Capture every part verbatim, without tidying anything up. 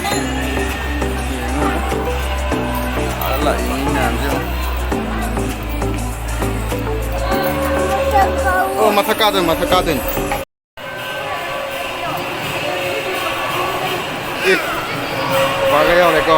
ꯌꯦꯡꯉꯣ꯫ ꯑꯥꯗ ꯂꯥꯛꯏ ꯃꯤ ꯃꯌꯥꯝꯁꯦ ꯌꯦꯡꯉꯣ꯫ ꯑꯣ, ꯃꯊꯛ ꯀꯥꯗꯣꯏꯅꯤ, ꯃꯊꯛ ꯀꯥꯗꯣꯏꯅꯤ꯫ ꯑꯦ, ꯄꯥꯒ ꯌꯥꯎꯔꯦꯀꯣ꯫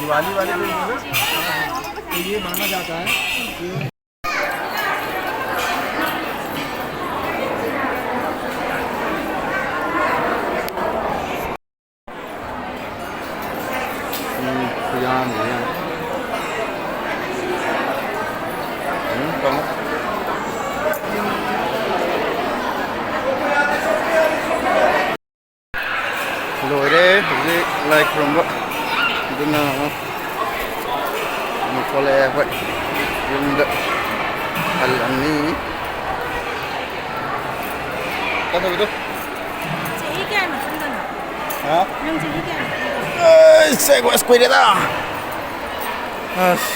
दिवाली वाले दिन में ये माना जाता है कि ꯎꯝ, ꯈꯨꯌꯥꯝꯁꯦ ꯌꯦꯡꯉꯣ꯫ ꯎꯝ, ꯀꯥꯡꯉꯧ꯫ ꯂꯣꯏꯔꯦ ꯍꯧꯖꯤꯛ ꯂꯥꯏ ꯈꯨꯔꯨꯝꯕ꯫ ꯑꯗꯨꯅ ꯑꯃꯨꯛ ꯊꯣꯛꯂꯛꯑꯦ ꯑꯩꯈꯣꯏ ꯌꯨꯝꯗ ꯍꯜꯂꯅꯤ꯫ ꯀꯩꯗꯧꯕꯗꯣ? ꯆꯍꯤ ꯀꯌꯥ ꯃꯇꯨꯡꯗꯅꯣ? ꯍꯥ? ꯅꯪ ꯆꯍꯤ ꯀꯌꯥ ꯃꯇꯨꯡꯗꯅꯣ? ꯑꯩꯁ, ꯑꯁ, ꯀꯨꯏꯔꯦꯗ꯫ ꯑꯁ,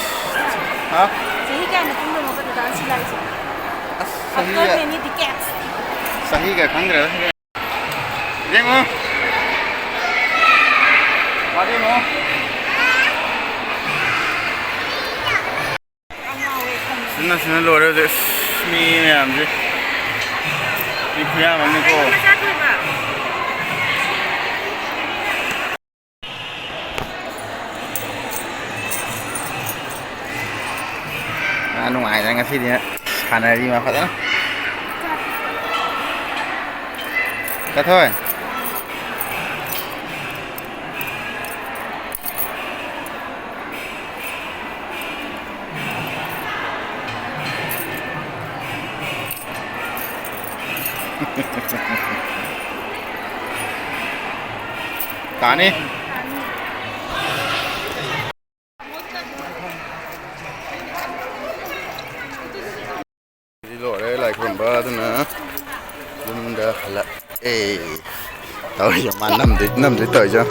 ꯍꯥ? ꯆꯍꯤ ꯀꯌꯥ ꯃꯇꯨꯡꯗꯅꯣ ꯗꯥꯟꯁ ꯁꯤ ꯂꯥꯛꯏꯁꯦ? ꯑꯁ, ꯆꯍꯤ After many decades. ꯆꯍꯤꯒ ꯈꯪꯗ꯭ꯔꯦꯗ꯫ ꯌꯦꯡꯉꯣ꯫ ꯋꯥꯗꯦꯉꯣ꯫ ꯁꯤꯅ, ꯁꯤꯅ ꯂꯣꯏꯔꯦ ꯍꯧꯖꯤꯛ꯫ ꯑꯁ, ꯃꯤ ꯃꯌꯥꯝꯁꯦ꯫ ꯃꯤ ꯈꯨꯌꯥꯝ ꯑꯃꯅꯤꯀꯣ꯫ ꯑꯥ, ꯅꯨꯡꯉꯥꯏꯔꯦ ꯉꯁꯤꯗꯤ꯫ ꯁꯥꯟꯅꯔꯤ ꯃꯥ ꯐꯖꯅ꯫ ꯆꯠꯊꯣꯏ꯫ ꯇꯥꯅꯤ꯫ ꯂꯣꯏꯔꯦ ꯂꯥꯏ ꯈꯨꯔꯨꯝꯕ, ꯑꯗꯨꯅ ꯌꯨꯝꯗ ꯍꯜꯂꯛꯑꯦ꯫ ꯇꯧꯔꯤꯁꯦ ꯃꯥ ꯅꯝꯗꯣꯏ ꯅꯝꯗꯣꯏ ꯇꯧꯔꯤꯁꯦ꯫